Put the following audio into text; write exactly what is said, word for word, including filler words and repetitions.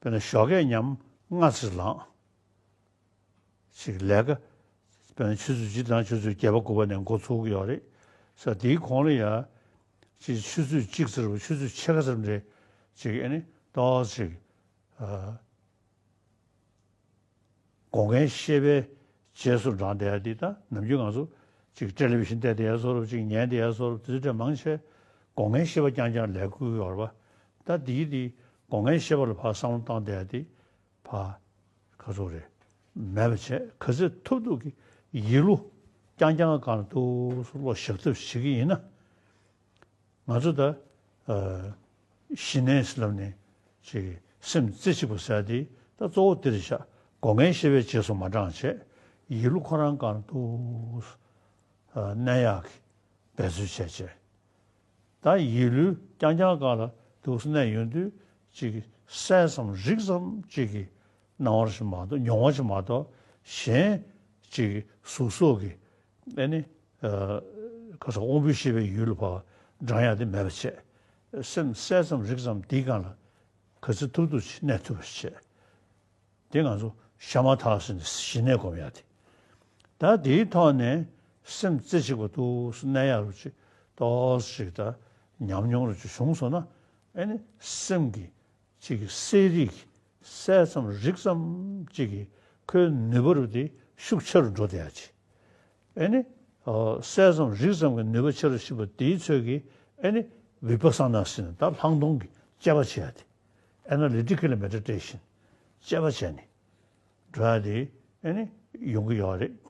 དཔེར་ན་ཞོགས་ཀས་ཉམས་ལྔ་ཙམ་ལངས། ཅིག་ལས་ཀ་དཔེར་ན་ཆུ་ཚོད་བཞི་དང་ཆུ་ཚོད་བརྒྱད་པ་དགུ་པ་ནས་འགོ་ཚུགས་ཀྱི་ཡོད་རེད་ཟེར། དེའི་གོང་ལ་ཡ་ཅིག་ཆུ་ཚོད་གཅིག་ཙམ་རེད་པ། ཆུ་ཚོད་ཕྱེད་ཀ་ཙམ་རེད། ཅིག་ཨ་ནི་ཏོག་ཙམ་ཅིག་ཨ། སྒོ་ལྔའི་ཤེས་པས་རྗེས་སུ་འབྲང་བསྡད་ཡ་འདི། ད་ནམ་རྒྱུན་ང་ཚོ་ཅིག་ཊེ་ལེ་བི་ཤན་བལྟས་བསྡད་ཡ་བཟོ་འདྲ་པོ། ཅིག་ཉན་བསྡད་ཡ་བཟོ་འདྲ་པོ། དེ་ཚོ་གྲས་མང་ཆེ་སྒོ་ལྔའི་ཤེས་པ་རྐྱང་རྐྱང་ལས་འགུལ་ཡོད་རེད་པ། ད་འདིའི་འདི་སྒོ་ལྔའི་ཤེས་པ་ལ་ཕར་བསམ་བློ་བཏང་བསྡད་ཡ་འདི་ཕར་ག་ཚོད་རེད། མེད་པ་བྱས། ག་ཚོད་ཐུབ་ཐུབ་ཀྱིས་ཡིད་བློ་རྐྱང་རྐྱང་སྒང་ལ་ཏོག་ཙམ་བློ་བཞག་ཐབས་བྱེད་ཀྱི་ཡིན་ན། ང་ཚོ་ད་ཨ་ཞི་གནས་ལབ་ནས་ཅིག་སེམས་རྩེ་གཅིག་པ་ཟེར་དེ་ད་གཙོ་བོ་འདི་རེད་ཤག་སྒོ་ལྔའི་ཤེས་པས་རྗེས་སུ་མ་འབྲངས་བྱས། ཡིད་བློ་ཁོ་རང་སྒང་ལ་ཏོག་ཙམ་ཨ་གནས་ཡག་གི་འབད་རྩོལ་བྱས་བྱས། ད་ཡིད་བློ་རྐྱང་རྐྱང་སྒང་ལ་ཏོག་ཙམ་གནས་ཡོང་དུས་ཅིག་གསལ་ཙམ་རིག་ཙམ་ཅིག་གི་སྣང་བ་ཞིག་མ་གཏོགས། མྱོང་བ་ཞིག་མ་གཏོགས། གཞན་ཅིག་གཟུགས་སོགས་ཀྱི་ཨ་ནི་ཨ་ག་ས་དབང་པོའི་ཤེས་པའི་ཡུལ་ལ་ཕར་འབྲང་ཡ་དེ་མེད་པ་བྱས། སེམས་གསལ་ཙམ་རིག་ཙམ་འདིའི་སྒང་ལ་ག་ཚོད་ཐུབ་ཐུབ་ཅིག་གནས་ཐུབ་པ་བྱས། དེ་ང་ཚོ་ཤ་མ་ཐག་ཟེར་ནས་ཞི་གནས་སྒོམ་ཡ་དེ། ད་དེའི་ཐོག་ནས་སེམས་རྩེ་གཅིག་པ་ཏོག་ཙམ་གནས་ཡ་རུ་ཅིག་ཏོག་ཙམ་ཅིག་ད་ཉམས་མྱོང་རུ་ཅིག་བྱུང་སོང་ན། ཨ་ནི་སེམས་ཀྱི་ཅིག་གི་གསལ་རིག་གསལ་ཙམ་རིག་ཙམ་ཅིག་གི་ཁོའི་ནུས་པ་རུ་དེ་ཤུགས་ཆེ་རུ་འགྲོ་བསྡད་ཡ་ཅིག་ཨ་ནི་ཨོ་གསལ་ཙམ་རིག་ཙམ་གྱི་ནུས་པ་ཆེ་རུ་ཕྱིན་པ་དེའི་ཚོད་ཀྱིས་ཨ་ནི་བི་པ་ས་ན་ཟེར་ནས་ད་ལྷག་མཐོང་གི་དཔྱད་པ་བྱེད་ཡ་དེ། Analytical Meditation། དཔྱད་པ་བྱས་ནས་འགྲོ་ཡ་དེ་ཨ་ནི་ཡོང་གི་ཡོད་རེད།